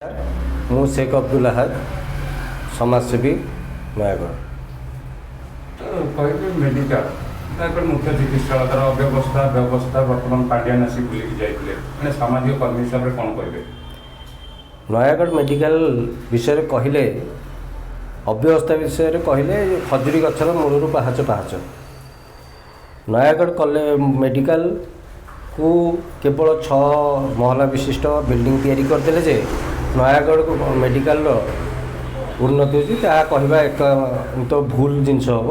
ମୁଁ ଶେଖ ଅବଦୁଲ ଆହାଦ, ସମାଜସେବୀ, ନୟାଗଡ଼। ତ କହିବେ, ମେଡ଼ିକାଲ ନୟାଗଡ଼ ମୁଖ୍ୟ ଚିକିତ୍ସାଳୟର ଅବ୍ୟବସ୍ଥା, ବ୍ୟବସ୍ଥା, ବର୍ତ୍ତମାନ ପାଣ୍ଡିଆନ ଆସି ବୁଲିକି ଯାଇଥିଲେ, ମାନେ ସାମାଜିକ କର୍ମୀ ହିସାବରେ କ'ଣ କହିବେ? ନୟାଗଡ଼ ମେଡ଼ିକାଲ ବିଷୟରେ କହିଲେ, ଅବ୍ୟବସ୍ଥା ବିଷୟରେ କହିଲେ ଖଜୁରୀ ଗଛର ମୂଳରୁ ପାହାଚ ପାହାଚ। ନୟାଗଡ଼ କଲେ ମେଡ଼ିକାଲକୁ କେବଳ 6 ମହଲା ବିଶିଷ୍ଟ ବିଲ୍ଡିଂ ତିଆରି କରିଦେଲେ ଯେ ନୟାଗଡ଼ ମେଡ଼ିକାଲର ଉନ୍ନତି ହେଉଛି, ତାହା କହିବା ଏକ ତ ଭୁଲ ଜିନିଷ ହେବ।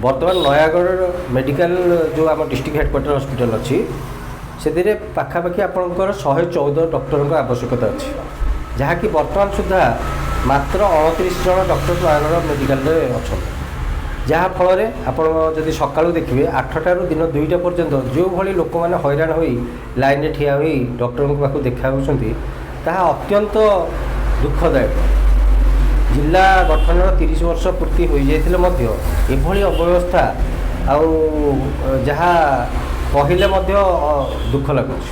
ବର୍ତ୍ତମାନ ନୟାଗଡ଼ ମେଡ଼ିକାଲ ଯେଉଁ ଆମ ଡିଷ୍ଟ୍ରିକ୍ଟ ହେଡ଼କ୍ୱାର୍ଟର ହସ୍ପିଟାଲ ଅଛି, ସେଥିରେ ପାଖାପାଖି ଆପଣଙ୍କର 114 ଡକ୍ଟରଙ୍କ ଆବଶ୍ୟକତା ଅଛି, ଯାହାକି ବର୍ତ୍ତମାନ ସୁଦ୍ଧା ମାତ୍ର 29 ଜଣ ଡକ୍ଟର ନୟାଗଡ଼ ମେଡ଼ିକାଲରେ ଅଛନ୍ତି। ଯାହାଫଳରେ ଆପଣ ଯଦି ସକାଳୁ ଦେଖିବେ, 8ଟାରୁ ଦିନ 2ଟା ପର୍ଯ୍ୟନ୍ତ ଯେଉଁଭଳି ଲୋକମାନେ ହଇରାଣ ହୋଇ ଲାଇନରେ ଠିଆ ହୋଇ ଡକ୍ଟରଙ୍କ ପାଖକୁ ଦେଖା ହେଉଛନ୍ତି, ତାହା ଅତ୍ୟନ୍ତ ଦୁଃଖଦାୟକ। ଜିଲ୍ଲା ଗଠନର 30 ବର୍ଷ ପୂର୍ତ୍ତି ହୋଇଯାଇଥିଲେ ମଧ୍ୟ ଏଭଳି ଅବ୍ୟବସ୍ଥା ଆଉ ଯାହା କହିଲେ ମଧ୍ୟ ଦୁଃଖ ଲାଗୁଛି।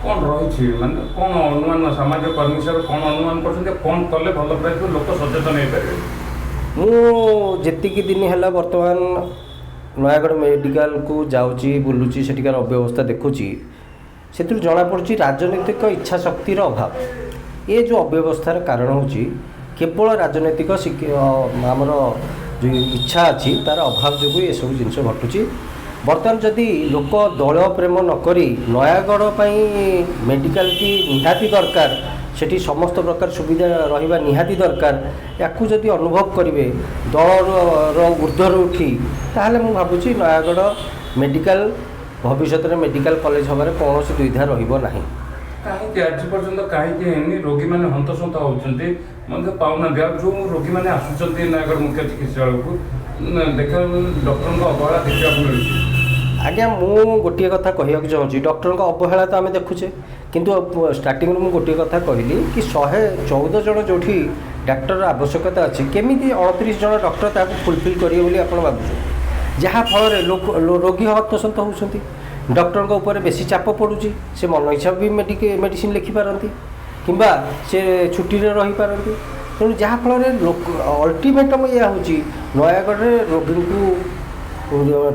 କ'ଣ ରହିଛି, ମାନେ କ'ଣ ଅନୁମାନ, ସାମାଜିକ କର୍ମୀ ହିସାବରେ କ'ଣ ଅନୁମାନ କରୁଛନ୍ତି, କ'ଣ କଲେ ଭଲ ପ୍ରାୟ ଲୋକ ସଚେତନ ହେଇପାରିବେ? ମୁଁ ଯେତିକି ଦିନ ହେଲା ବର୍ତ୍ତମାନ ନୟାଗଡ଼ ମେଡ଼ିକାଲକୁ ଯାଉଛି, ବୁଲୁଛି, ସେଠିକାର ଅବ୍ୟବସ୍ଥା ଦେଖୁଛି, ସେଥିରୁ ଜଣାପଡ଼ୁଛି ରାଜନୈତିକ ଇଚ୍ଛା ଶକ୍ତିର ଅଭାବ। ଏ ଯେଉଁ ଅବ୍ୟବସ୍ଥାର କାରଣ ହେଉଛି କେବଳ ରାଜନୈତିକ ଆମର ଯେଉଁ ଇଚ୍ଛା ଅଛି, ତା'ର ଅଭାବ ଯୋଗୁଁ ଏସବୁ ଜିନିଷ ଘଟୁଛି। ବର୍ତ୍ତମାନ ଯଦି ଲୋକ ଦଳ ପ୍ରେମ ନ କରି ନୟାଗଡ଼ ପାଇଁ ମେଡ଼ିକାଲଟି ନିହାତି ଦରକାର, ସେଠି ସମସ୍ତ ପ୍ରକାର ସୁବିଧା ରହିବା ନିହାତି ଦରକାର, ୟାକୁ ଯଦି ଅନୁଭବ କରିବେ ଦଳର ଉର୍ଦ୍ଧ୍ୱରୁ ଉଠି, ତାହେଲେ ମୁଁ ଭାବୁଛି ନୟାଗଡ଼ ମେଡ଼ିକାଲ ଭବିଷ୍ୟତରେ ମେଡ଼ିକାଲ କଲେଜ ହେବାରେ କୌଣସି ଦ୍ୱିଧା ରହିବ ନାହିଁ। କାହିଁକି ଆଜି ପର୍ଯ୍ୟନ୍ତ କାହିଁକି ହେଇନି? ରୋଗୀମାନେ ହନ୍ତସନ୍ତ ହେଉଛନ୍ତି, ମଧ୍ୟ ପାଉନାହାନ୍ତି। ଆଉ ଯେଉଁ ରୋଗୀମାନେ ଆସୁଛନ୍ତି ନୟାଗଡ଼ ମୁଖ୍ୟ ଚିକିତ୍ସାଳୟକୁ ଦେଖା, ଡକ୍ଟରଙ୍କ ଅବହେଳା ଦେଖିବାକୁ ମିଳୁଛି। ଆଜ୍ଞା, ମୁଁ ଗୋଟିଏ କଥା କହିବାକୁ ଚାହୁଁଛି। ଡକ୍ଟରଙ୍କ ଅବହେଳା ତ ଆମେ ଦେଖୁଛେ, କିନ୍ତୁ ଷ୍ଟାର୍ଟିଂରୁ ମୁଁ ଗୋଟିଏ କଥା କହିଲି କି 114 ଜଣ ଯେଉଁଠି ଡାକ୍ତରର ଆବଶ୍ୟକତା ଅଛି, କେମିତି 29 ଜଣ ଡକ୍ଟର ତାହାକୁ ଫୁଲଫିଲ୍ କରିବେ ବୋଲି ଆପଣ ଭାବୁଛନ୍ତି? ଯାହାଫଳରେ ଲୋକ ରୋଗୀ ହନ୍ତସନ୍ତ ହେଉଛନ୍ତି, ଡକ୍ଟରଙ୍କ ଉପରେ ବେଶୀ ଚାପ ପଡ଼ୁଛି। ସେ ମନ ଇଚ୍ଛା ବି ମେଡ଼ିସିନ ଲେଖିପାରନ୍ତି କିମ୍ବା ସେ ଛୁଟିରେ ରହିପାରନ୍ତି। ତେଣୁ ଯାହାଫଳରେ ଲୋକ ଅଲ୍ଟିମେଟମ୍ ଏଇଆ ହେଉଛି, ନୟାଗଡ଼ରେ ରୋଗୀଙ୍କୁ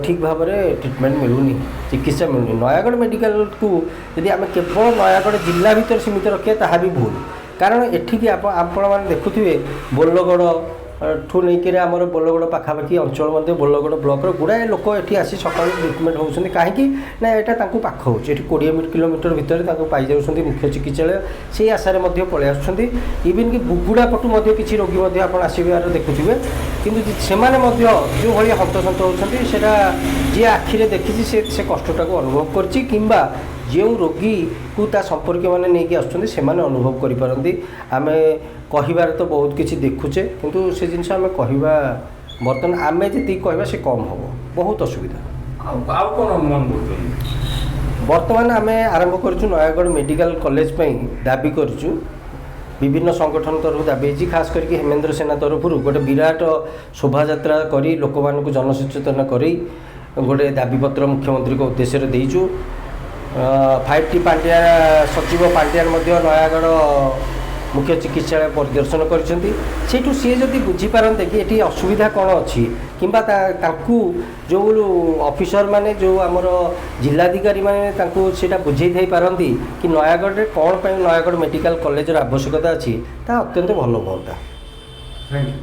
ଠିକ୍ ଭାବରେ ଟ୍ରିଟମେଣ୍ଟ ମିଳୁନି, ଚିକିତ୍ସା ମିଳୁନି। ନୟାଗଡ଼ ମେଡ଼ିକାଲକୁ ଯଦି ଆମେ କେବଳ ନୟାଗଡ଼ ଜିଲ୍ଲା ଭିତରେ ସୀମିତ ରଖିବା, ତାହା ବି ଭୁଲ। କାରଣ ଏଠିକି ଆପଣମାନେ ଦେଖୁଥିବେ, ବୋଲଗଡ଼ ଠୁ ନେଇକରି ଆମର ବୋଲଗଡ଼ ପାଖାପାଖି ଅଞ୍ଚଳ ମଧ୍ୟ, ବୋଲଗଡ଼ ବ୍ଲକର ଗୁଡ଼ାଏ ଲୋକ ଏଠି ଆସି ସକାଳୁ ଟ୍ରିଟମେଣ୍ଟ ହେଉଛନ୍ତି। କାହିଁକି ନା ଏଇଟା ତାଙ୍କୁ ପାଖ ହେଉଛି। ଏଠି 20 କିଲୋମିଟର ଭିତରେ ତାଙ୍କୁ ପାଇଯାଉଛନ୍ତି ମୁଖ୍ୟ ଚିକିତ୍ସାଳୟ, ସେଇ ଆଶାରେ ମଧ୍ୟ ପଳେଇ ଆସୁଛନ୍ତି। ଇଭିନ୍ କି ବୁଗୁଡ଼ା ପଟୁ ମଧ୍ୟ କିଛି ରୋଗୀ ମଧ୍ୟ ଆପଣ ଆସିବାର ଦେଖୁଥିବେ। କିନ୍ତୁ ସେମାନେ ମଧ୍ୟ ଯେଉଁଭଳି ହନ୍ତସନ୍ତ ହେଉଛନ୍ତି, ସେଇଟା ଯିଏ ଆଖିରେ ଦେଖିଛି ସେ ସେ କଷ୍ଟଟାକୁ ଅନୁଭବ କରିଛି, କିମ୍ବା ଯେଉଁ ରୋଗୀକୁ ତା ସମ୍ପର୍କୀୟମାନେ ନେଇକି ଆସୁଛନ୍ତି, ସେମାନେ ଅନୁଭବ କରିପାରନ୍ତି। ଆମେ କହିବାରେ ତ ବହୁତ କିଛି ଦେଖୁଛେ, କିନ୍ତୁ ସେ ଜିନିଷ ଆମେ କହିବା, ବର୍ତ୍ତମାନ ଆମେ ଯେତିକି କହିବା ସେ କମ୍ ହେବ। ବହୁତ ଅସୁବିଧା। ଆଉ କ'ଣ ଅନୁମାନ କରୁଛନ୍ତି? ବର୍ତ୍ତମାନ ଆମେ ଆରମ୍ଭ କରିଛୁ, ନୟାଗଡ଼ ମେଡ଼ିକାଲ କଲେଜ ପାଇଁ ଦାବି କରିଛୁ। ବିଭିନ୍ନ ସଂଗଠନ ତରଫରୁ ଦାବି ହେଇଛି। ଖାସ କରିକି ହେମେନ୍ଦ୍ର ସେନା ତରଫରୁ ଗୋଟେ ବିରାଟ ଶୋଭାଯାତ୍ରା କରି, ଲୋକମାନଙ୍କୁ ଜନସଚେତନ କରି ଗୋଟେ ଦାବିପତ୍ର ମୁଖ୍ୟମନ୍ତ୍ରୀଙ୍କ ଉଦ୍ଦେଶ୍ୟରେ ଦେଇଛୁ। ଫାଇଭ୍ ଟି ପାଣ୍ଡିଆ, ସଚିବ ପାଣ୍ଡିଆନ ମଧ୍ୟ ନୟାଗଡ଼ ମୁଖ୍ୟ ଚିକିତ୍ସାଳୟ ପରିଦର୍ଶନ କରିଛନ୍ତି। ସେଇଠୁ ସିଏ ଯଦି ବୁଝିପାରନ୍ତେ କି ଏଠି ଅସୁବିଧା କ'ଣ ଅଛି, କିମ୍ବା ତାଙ୍କୁ ଯେଉଁ ଅଫିସରମାନେ, ଯେଉଁ ଆମର ଜିଲ୍ଲାଧିକାରୀମାନେ ତାଙ୍କୁ ସେଇଟା ବୁଝେଇ ଦେଇପାରନ୍ତି କି ନୟାଗଡ଼ରେ କ'ଣ ପାଇଁ ନୟାଗଡ଼ ମେଡ଼ିକାଲ କଲେଜର ଆବଶ୍ୟକତା ଅଛି, ତାହା ଅତ୍ୟନ୍ତ ଭଲ ହୁଅନ୍ତା। Thank you.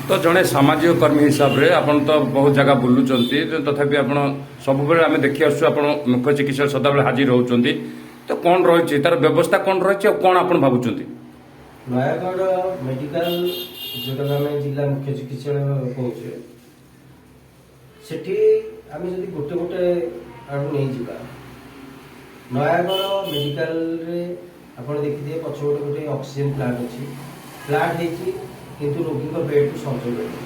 ତ ଜଣେ ସାମାଜିକ କର୍ମୀ ହିସାବରେ ଆପଣ ତ ବହୁତ ଜାଗା ବୁଲୁଛନ୍ତି, ତଥାପି ଆପଣ ସବୁବେଳେ ଆମେ ଦେଖି ଆସୁଛୁ, ଆପଣ ମୁଖ୍ୟ ଚିକିତ୍ସାଳୟ ସଦାବେଳେ ହାଜିର ହେଉଛନ୍ତି। ତ କ'ଣ ରହିଛି ତାର ବ୍ୟବସ୍ଥା, କ'ଣ ରହିଛି ଆଉ କ'ଣ ଆପଣ ଭାବୁଛନ୍ତି? ନୟାଗଡ଼ ମେଡ଼ିକାଲ, ଯେଉଁଟାକୁ ଆମେ ଜିଲ୍ଲା ମୁଖ୍ୟ ଚିକିତ୍ସାଳୟ କହୁଛେ, ସେଠି ଆମେ ଯଦି ଗୋଟେ ଗୋଟେ ଆଡ଼ୁ ନେଇଯିବା, ନୟାଗଡ଼ ମେଡ଼ିକାଲରେ ଆପଣ ଦେଖିଥିବେ ପଛପଟେ ଗୋଟେ ଅକ୍ସିଜେନ୍ ପ୍ଲାଣ୍ଟ ଅଛି। ପ୍ଲାଣ୍ଟ ହେଇଛି, କିନ୍ତୁ ରୋଗୀଙ୍କ ବେଡ଼କୁ ସଂଯୋଗ ହେଇନି।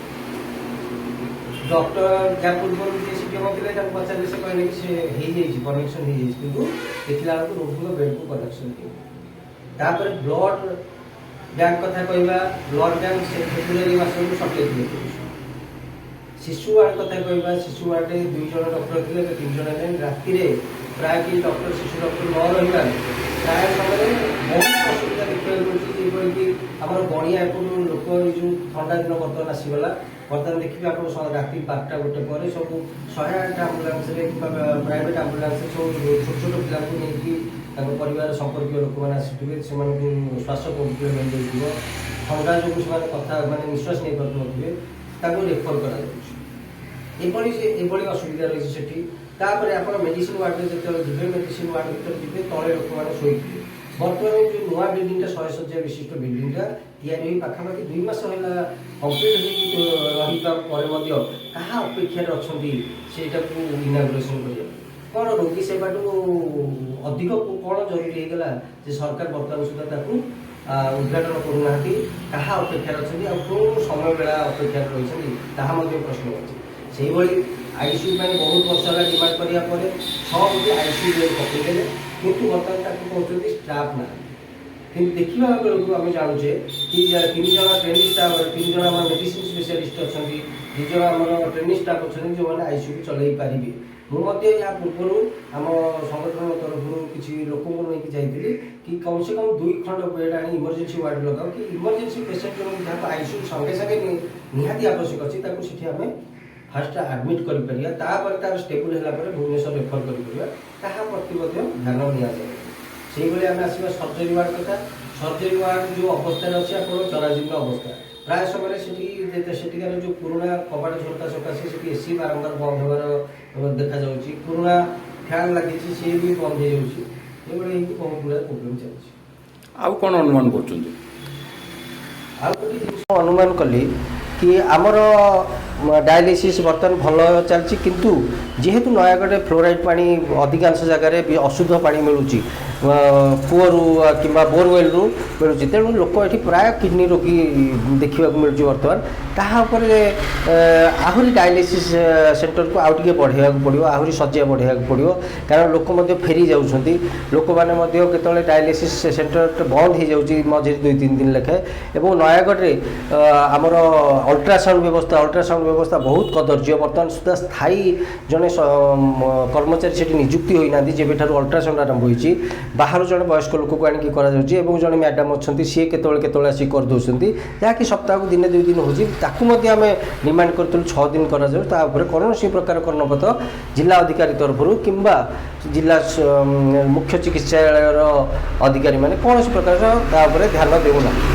ଡକ୍ଟର ଯାହା ପୂର୍ବରୁ ଯିଏ ସେଠି ଥିଲେ, ତାଙ୍କୁ ପଚାରିଲେ ସେ କହିଲେ କି ସେ ହେଇଯାଇଛି, କନେକ୍ସନ୍ ହେଇଯାଇଛି, କିନ୍ତୁ ଦେଖିଲା ବେଳକୁ ରୋଗୀଙ୍କ ବେଡ଼କୁ କନେକ୍ସନ୍ ହେଇନି। ତାପରେ ବ୍ଲଡ୍ ବ୍ୟାଙ୍କ କଥା କହିବା, ବ୍ଲଡ୍ ବ୍ୟାଙ୍କ ସେ ଫେବୃଆରୀ ମାସରୁ ସର୍ଟେଜ୍ ହେଇଯାଉଛି। ଶିଶୁ ୱାର୍ଡ କଥା କହିବା, ଶିଶୁ ୱାର୍ଡରେ ଦୁଇ ଜଣ ଡକ୍ଟର ଥିଲେ, ଏବେ ତିନି ଜଣ ହେଲେଣି। ରାତିରେ ପ୍ରାୟ କେହି ଡକ୍ଟର, ଶିଶୁ ଡକ୍ଟର ନ ରହିବାରୁ ପ୍ରାୟ ସମୟରେ ବହୁତ ଅସୁବିଧା ଦେଖିବାକୁ ମିଳୁଛି। ଯେପରିକି ଆମର ଗଣିଆ ଏପଟୁ ଲୋକ, ଏଇ ଯେଉଁ ଥଣ୍ଡା ଦିନ ବର୍ତ୍ତମାନ ଆସିଗଲା, ବର୍ତ୍ତମାନ ଦେଖିବେ ଆପଣ ରାତି 12ଟା 1 ପରେ ସବୁ 108 ଆମ୍ବୁଲାନ୍ସରେ କିମ୍ବା ପ୍ରାଇଭେଟ୍ ଆମ୍ବୁଲାନ୍ସରେ ସବୁ ଛୋଟ ଛୋଟ ପିଲାଙ୍କୁ ନେଇକି ତାଙ୍କ ପରିବାର ସମ୍ପର୍କୀୟ ଲୋକମାନେ ଆସିଥିବେ। ସେମାନଙ୍କୁ ଶ୍ୱାସ ପ୍ରୋବ୍ଲେମ୍ ହେଇଯାଇଥିବ, ଥଣ୍ଡା ଯୋଗୁଁ ସେମାନେ କଥା ମାନେ ନିଶ୍ୱାସ ନେଇପାରୁନଥିବେ, ତାଙ୍କୁ ରେଫର କରାଯାଉଛି। ଏଭଳି ସେ ଏଭଳି ଅସୁବିଧା ରହିଛି ସେଠି। ତାପରେ ଆପଣ ମେଡିସିନ ୱାର୍ଡରେ ଯେତେବେଳେ ଯିବେ, ମେଡିସିନ ୱାର୍ଡ ଭିତରେ ଯିବେ, ତଳେ ଲୋକମାନେ ଶୋଇଥିବେ। ବର୍ତ୍ତମାନ ଯେଉଁ ନୂଆ ବିଲ୍ଡିଂଟା, 100 ଶଯ୍ୟା ବିଶିଷ୍ଟ ବିଲ୍ଡିଂଟା ତିଆରି ହୋଇ ପାଖାପାଖି 2 ମାସ ହେଲା କମ୍ପ୍ଲିଟ୍ ହେଇକି ରହିବା ପରେ ମଧ୍ୟ କାହା ଅପେକ୍ଷାରେ ଅଛନ୍ତି ସେଇଟାକୁ ଇନାଗୁରେସନ୍ କରିବା ପାଇଁ? କ'ଣ ରୋଗୀ ସେବାଠୁ ଅଧିକ କ'ଣ ଜରୁରୀ ହେଇଗଲା ଯେ ସରକାର ବର୍ତ୍ତମାନ ସୁଦ୍ଧା ତାକୁ ଉଦ୍ଘାଟନ କରୁନାହାନ୍ତି? କାହା ଅପେକ୍ଷାରେ ଅଛନ୍ତି ଆଉ କେଉଁ ସମୟ ବେଳା ଅପେକ୍ଷାରେ ରହିଛନ୍ତି, ତାହା ମଧ୍ୟ ପ୍ରଶ୍ନ ଅଛି। ସେଇଭଳି ଆଇସିୟୁ ପାଇଁ ବହୁତ ବର୍ଷ ହେଲା ଡିମାଣ୍ଡ କରିବା ପରେ 6 ଗୋଟି ଆଇସିୟୁ ବେଡ୍ ପକେଇଦେଲେ, କିନ୍ତୁ ବର୍ତ୍ତମାନ ତାକୁ କହୁଛନ୍ତି ଷ୍ଟାଫ୍ ନାହାନ୍ତି। କିନ୍ତୁ ଦେଖିବା ବେଳକୁ ଆମେ ଜାଣୁଛେ କି ତିନି ଜଣ ଟ୍ରେନିଂ ଷ୍ଟାଫ୍, ତିନି ଜଣ ଆମର ମେଡିସିନ ସ୍ପେଶାଲିଷ୍ଟ ଅଛନ୍ତି, ଦୁଇ ଜଣ ଆମର ଟ୍ରେନିଂ ଷ୍ଟାଫ୍ ଅଛନ୍ତି, ଯେଉଁମାନେ ଆଇସିୟୁକୁ ଚଲେଇ ପାରିବେ। ମୁଁ ମଧ୍ୟ ଏହା ପୂର୍ବରୁ ଆମ ସଂଗଠନ ତରଫରୁ କିଛି ଲୋକଙ୍କୁ ନେଇକି ଯାଇଥିଲି କି କମ୍ ସେ କମ୍ ଦୁଇ ଖଣ୍ଡ ବେଡ୍ ଆଣି ଇମର୍ଜେନ୍ସି ୱାର୍ଡ ଲଗାଉ କି ଇମର୍ଜେନ୍ସି ପେସେଣ୍ଟ ଯାହାକୁ ଆଇସିୟୁ ସଙ୍ଗେ ସଙ୍ଗେ ନିହାତି ଆବଶ୍ୟକ ଅଛି, ତାକୁ ସେଠି ଆମେ ଫାଷ୍ଟ ଆଡମିଟ୍ କରିପାରିବା, ତାପରେ ତାର ଷ୍ଟେବୁଲ୍ ହେଲା ପରେ ଭୁବନେଶ୍ୱର ରେଫର କରିପାରିବା। ତାହା ପ୍ରତି ମଧ୍ୟ ଧ୍ୟାନ ନିଆଯାଏ। ସେଇଭଳି ଆମେ ଆସିବା ସର୍ଜରୀ ୱାର୍ଡ କଥା। ସର୍ଜରୀ ୱାର୍ଡ ଯେଉଁ ଅବସ୍ଥାରେ ଅଛି, ଆପଣ ଜରାଜୀର୍ଣ୍ଣ ଅବସ୍ଥା। ପ୍ରାୟ ସମୟରେ ସେଠି ସେଠିକାର ଯେଉଁ ପୁରୁଣା କବାଟ ଝରକା ସକାଶେ ସେଠି ଏସି ବାରମ୍ବାର ବନ୍ଦ ହେବାର ଦେଖାଯାଉଛି। ପୁରୁଣା ଫ୍ୟାନ୍ ଲାଗିଛି, ସିଏ ବି ବନ୍ଦ ହେଇଯାଉଛି। ଏଭଳି ହେଇକି ବହୁତ ଗୁଡ଼ାଏ ପ୍ରୋବ୍ଲେମ୍ ଚାଲିଛି। ଆଉ କ'ଣ ଅନୁମାନ କରୁଛନ୍ତି? ଆଉ ଗୋଟେ ଜିନିଷ ଅନୁମାନ କଲି କି ଆମର ଡାୟାଲିସିସ୍ ବର୍ତ୍ତମାନ ଭଲ ଚାଲିଛି, କିନ୍ତୁ ଯେହେତୁ ନୟାଗଡ଼ରେ ଫ୍ଲୋରାଇଡ୍ ପାଣି ଅଧିକାଂଶ ଜାଗାରେ ବି ଅଶୁଦ୍ଧ ପାଣି ମିଳୁଛି, କୂଅରୁ କିମ୍ବା ବୋରୱେଲ୍ରୁ ମିଳୁଛି, ତେଣୁ ଲୋକ ଏଠି ପ୍ରାୟ କିଡ଼ନୀ ରୋଗୀ ଦେଖିବାକୁ ମିଳୁଛି ବର୍ତ୍ତମାନ। ତାହା ଉପରେ ଆହୁରି ଡାୟାଲିସିସ୍ ସେଣ୍ଟରକୁ ଆଉ ଟିକେ ବଢ଼େଇବାକୁ ପଡ଼ିବ, ଆହୁରି ଶଯ୍ୟା ବଢ଼େଇବାକୁ ପଡ଼ିବ, କାରଣ ଲୋକ ମଧ୍ୟ ଫେରି ଯାଉଛନ୍ତି। ଲୋକମାନେ ମଧ୍ୟ କେତେବେଳେ ଡାୟାଲିସିସ୍ ସେଣ୍ଟର ବନ୍ଦ ହେଇଯାଉଛି ମଝିରେ 2-3 ଦିନ ଲେଖାଏଁ। ଏବଂ ନୟାଗଡ଼ରେ ଆମର ଅଲ୍ଟ୍ରାସାଉଣ୍ଡ ବ୍ୟବସ୍ଥା ବହୁତ କଦର୍ଯ୍ୟ। ବର୍ତ୍ତମାନ ସୁଦ୍ଧା ସ୍ଥାୟୀ ଜଣେ କର୍ମଚାରୀ ସେଠି ନିଯୁକ୍ତି ହୋଇନାହାନ୍ତି। ଯେବେଠାରୁ ଅଲ୍ଟ୍ରାସାଉଣ୍ଡ ଆରମ୍ଭ ହୋଇଛି, ବାହାରୁ ଜଣେ ବୟସ୍କ ଲୋକକୁ ଆଣିକି କରାଯାଉଛି ଏବଂ ଜଣେ ମ୍ୟାଡ଼ାମ୍ ଅଛନ୍ତି, ସିଏ କେତେବେଳେ କେତେବେଳେ ଆସିକି କରିଦେଉଛନ୍ତି, ଯାହାକି ସପ୍ତାହକୁ ଦିନେ ଦୁଇ ଦିନ ହେଉଛି। ତାକୁ ମଧ୍ୟ ଆମେ ଡିମାଣ୍ଡ କରିଥିଲୁ 6 ଦିନ କରାଯାଉ। ତା ଉପରେ କୌଣସି ପ୍ରକାର କର୍ଣ୍ଣପାତ ଜିଲ୍ଲା ଅଧିକାରୀ ତରଫରୁ କିମ୍ବା ଜିଲ୍ଲା ମୁଖ୍ୟ ଚିକିତ୍ସାଳୟର ଅଧିକାରୀମାନେ କୌଣସି ପ୍ରକାର ତା ଉପରେ ଧ୍ୟାନ ଦେଉନାହାନ୍ତି।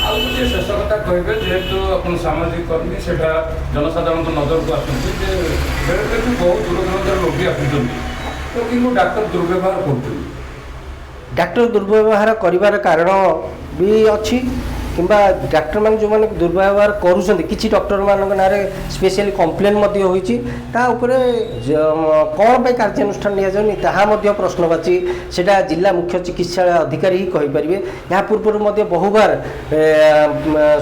ଆଉ ଗୋଟିଏ ଶେଷ କଥା କହିବେ, ଯେହେତୁ ଆପଣ ସାମାଜିକ କର୍ମୀ, ସେଇଟା ଜନସାଧାରଣଙ୍କ ନଜରକୁ ଆସୁଛି ଯେ ବେଳେବେଳେ ବି ବହୁତ ଦୂର ଦୂରାନ୍ତର ରୋଗୀ ଆସୁଛନ୍ତି, ରୋଗୀଙ୍କୁ ଡାକ୍ତର ଦୁର୍ବ୍ୟବହାର କରୁଛନ୍ତି। ଡାକ୍ତର ଦୁର୍ବ୍ୟବହାର କରିବାର କାରଣ ବି ଅଛି, କିମ୍ବା ଡାକ୍ତରମାନେ ଯେଉଁମାନେ ଦୁର୍ବ୍ୟବହାର କରୁଛନ୍ତି, କିଛି ଡକ୍ଟରମାନଙ୍କ ନାଁରେ ସ୍ପେଶିଆଲି କମ୍ପ୍ଲେନ୍ ମଧ୍ୟ ହୋଇଛି। ତା ଉପରେ କ'ଣ ପାଇଁ କାର୍ଯ୍ୟାନୁଷ୍ଠାନ ନିଆଯାଉନି, ତାହା ମଧ୍ୟ ପ୍ରଶ୍ନବାଚୀ। ସେଇଟା ଜିଲ୍ଲା ମୁଖ୍ୟ ଚିକିତ୍ସାଳୟ ଅଧିକାରୀ ହିଁ କହିପାରିବେ। ଏହା ପୂର୍ବରୁ ମଧ୍ୟ ବହୁବାର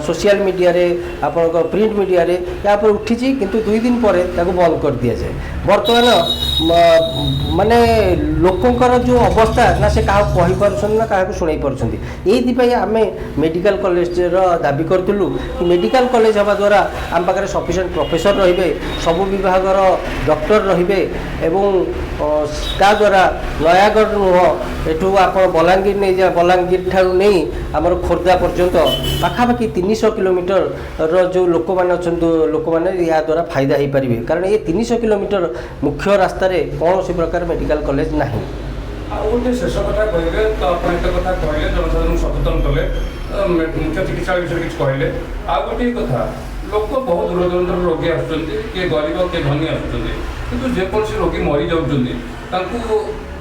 ସୋସିଆଲ ମିଡ଼ିଆରେ, ଆପଣଙ୍କ ପ୍ରିଣ୍ଟ ମିଡ଼ିଆରେ ଏହା ଉପରେ ଉଠିଛି, କିନ୍ତୁ 2 ଦିନ ପରେ ତାକୁ ବନ୍ଦ କରିଦିଆଯାଏ। ବର୍ତ୍ତମାନ ମାନେ ଲୋକଙ୍କର ଯେଉଁ ଅବସ୍ଥା, ନା ସେ କାହାକୁ କହିପାରୁଛନ୍ତି ନା କାହାକୁ ଶୁଣାଇ ପାରୁଛନ୍ତି। ଏଇଥିପାଇଁ ଆମେ ମେଡ଼ିକାଲ କଲେଜର ଦାବି କରିଥିଲୁ କି ମେଡ଼ିକାଲ କଲେଜ ହେବା ଦ୍ୱାରା ଆମ ପାଖରେ ସଫିସିଏଣ୍ଟ ପ୍ରଫେସର ରହିବେ, ସବୁ ବିଭାଗର ଡକ୍ଟର ରହିବେ ଏବଂ ତା ଦ୍ୱାରା ନୟାଗଡ଼ ନୁହଁ, ଏଠୁ ଆପଣ ବଲାଙ୍ଗୀର ନେଇଯା, ବଲାଙ୍ଗୀର ଠାରୁ ନେଇ ଆମର ଖୋର୍ଦ୍ଧା ପର୍ଯ୍ୟନ୍ତ ପାଖାପାଖି 300 କିଲୋମିଟରର ଯେଉଁ ଲୋକମାନେ ଅଛନ୍ତି, ଲୋକମାନେ ଏହା ଦ୍ୱାରା ଫାଇଦା ହେଇପାରିବେ, କାରଣ ଏ 300 କିଲୋମିଟର ମୁଖ୍ୟ ରାସ୍ତାରେ କୌଣସି ପ୍ରକାର ମେଡ଼ିକାଲ କଲେଜ ନାହିଁ। ଆଉ ଗୋଟେ ଶେଷ କଥା କହିବେ ତ, ଆପଣ ଏତେ କଥା କହିଲେ, ଜନସାଧାରଣଙ୍କୁ ସଚେତନ କଲେ, ମୁଖ୍ୟ ଚିକିତ୍ସାଳୟ ବିଷୟରେ କିଛି କହିଲେ। ଆଉ ଗୋଟିଏ କଥା, ଲୋକ ବହୁତ ଦୂର ଦୂରାନ୍ତରୁ ରୋଗୀ ଆସୁଛନ୍ତି, କିଏ ଗରିବ କିଏ ଧନୀ ଆସୁଛନ୍ତି, କିନ୍ତୁ ଯେକୌଣସି ରୋଗୀ ମରିଯାଉଛନ୍ତି, ତାଙ୍କୁ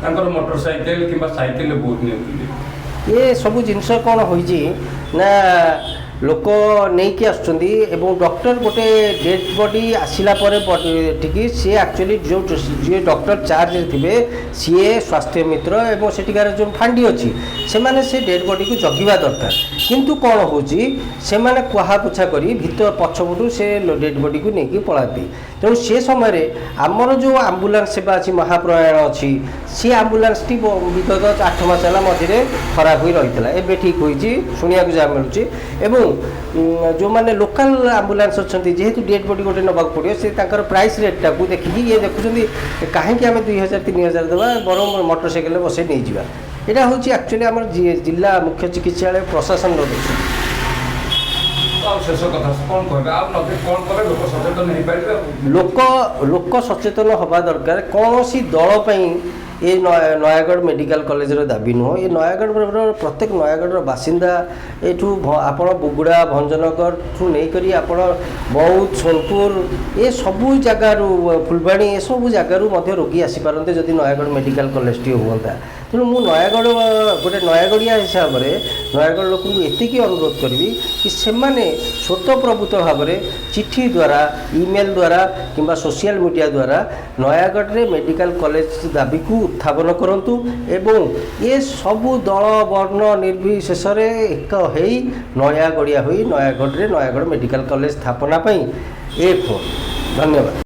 ତାଙ୍କର ମୋଟର ସାଇକେଲ କିମ୍ବା ସାଇକେଲରେ ବହୁତ ନେଉଛନ୍ତି। ଏ ସବୁ ଜିନିଷ କ'ଣ ହୋଇଛି ନା ଲୋକ ନେଇକି ଆସୁଛନ୍ତି ଏବଂ ଡକ୍ଟର ଗୋଟେ ଡେଡ୍ ବଡି ଆସିଲା ପରେ ଠିକି ସିଏ ଆକ୍ଚୁଆଲି ଯେଉଁ ଯିଏ ଡକ୍ଟର ଚାର୍ଜରେ ଥିବେ, ସିଏ ସ୍ୱାସ୍ଥ୍ୟ ମିତ୍ର ଏବଂ ସେଠିକାର ଯେଉଁ ଫାଣ୍ଡି ଅଛି, ସେମାନେ ସେ ଡେଡ୍ ବଡିକୁ ଜଗିବା ଦରକାର। କିନ୍ତୁ କ'ଣ ହେଉଛି, ସେମାନେ କୁହାପୁଛା କରି ଭିତର ପଛପଟୁ ସେ ଡେଡ୍ ବଡିକୁ ନେଇକି ପଳାନ୍ତି। ତେଣୁ ସେ ସମୟରେ ଆମର ଯେଉଁ ଆମ୍ବୁଲାନ୍ସ ସେବା ଅଛି, ମହାପ୍ରୟାଣ ଅଛି, ସେ ଆମ୍ବୁଲାନ୍ସଟି ବିଗତ 8 ମାସ ହେଲା ମଝିରେ ଖରାପ ହୋଇ ରହିଥିଲା, ଏବେ ଠିକ୍ ହୋଇଛି ଶୁଣିବାକୁ ଯାହା ମିଳୁଛି। ଏବଂ ଯେଉଁମାନେ ଲୋକାଲ ଆମ୍ବୁଲାନ୍ସ ଅଛନ୍ତି, ଯେହେତୁ ଡେଡ୍ ବଡି ଗୋଟେ ନେବାକୁ ପଡ଼ିବ, ସେ ତାଙ୍କର ପ୍ରାଇସ୍ ରେଟ୍ଟାକୁ ଦେଖିକି ଇଏ ଦେଖୁଛନ୍ତି, କାହିଁକି ଆମେ 2000 3000 ଦେବା, ବରଂ ମୋଟର ସାଇକେଲରେ ବସେଇ ନେଇଯିବା। ଏଇଟା ହେଉଛି ଆକ୍ଚୁଆଲି ଆମର ଜିଲ୍ଲା ମୁଖ୍ୟ ଚିକିତ୍ସାଳୟ ପ୍ରଶାସନର ଦୋଷ। ଆଉ ଶେଷ କଥା କ'ଣ କହିବେ, ଆଉ ନବୀନ କ'ଣ କଲେ ଲୋକ ସଚେତନ ହେଇପାରିବେ? ଲୋକ ଲୋକ ସଚେତନ ହେବା ଦରକାର। କୌଣସି ଦଳ ପାଇଁ ଏ ନୟାଗଡ଼ ମେଡ଼ିକାଲ କଲେଜର ଦାବି ନୁହଁ। ଏ ନୟାଗଡ଼ର ପ୍ରତ୍ୟେକ ନୟାଗଡ଼ର ବାସିନ୍ଦା, ଏଠୁ ଆପଣ ବୁଗୁଡ଼ା, ଭଞ୍ଜନଗରଠୁ ନେଇକରି ଆପଣ ବୌଦ୍ଧ, ସୋନପୁର, ଏସବୁ ଜାଗାରୁ, ଫୁଲବାଣୀ, ଏସବୁ ଜାଗାରୁ ମଧ୍ୟ ରୋଗୀ ଆସିପାରନ୍ତେ ଯଦି ନୟାଗଡ଼ ମେଡ଼ିକାଲ କଲେଜଟିଏ ହୁଅନ୍ତା। ତେଣୁ ମୁଁ ନୟାଗଡ଼ ଗୋଟେ ନୟାଗଡ଼ିଆ ହିସାବରେ ନୟାଗଡ଼ ଲୋକଙ୍କୁ ଏତିକି ଅନୁରୋଧ କରିବି କି ସେମାନେ ସ୍ୱତଃପ୍ରବୃତ୍ତ ଭାବରେ ଚିଠି ଦ୍ୱାରା, ଇମେଲ୍ ଦ୍ୱାରା କିମ୍ବା ସୋସିଆଲ ମିଡ଼ିଆ ଦ୍ୱାରା ନୟାଗଡ଼ରେ ମେଡ଼ିକାଲ କଲେଜ ଦାବିକୁ ଉତ୍ଥାପନ କରନ୍ତୁ ଏବଂ ଏସବୁ ଦଳ ବର୍ଣ୍ଣ ନିର୍ବିଶେଷରେ ଏକ ହେଇ ନୟାଗଡ଼ିଆ ହୋଇ ନୟାଗଡ଼ରେ ନୟାଗଡ଼ ମେଡ଼ିକାଲ କଲେଜ ସ୍ଥାପନା ପାଇଁ ଏ ଫୋନ୍। ଧନ୍ୟବାଦ।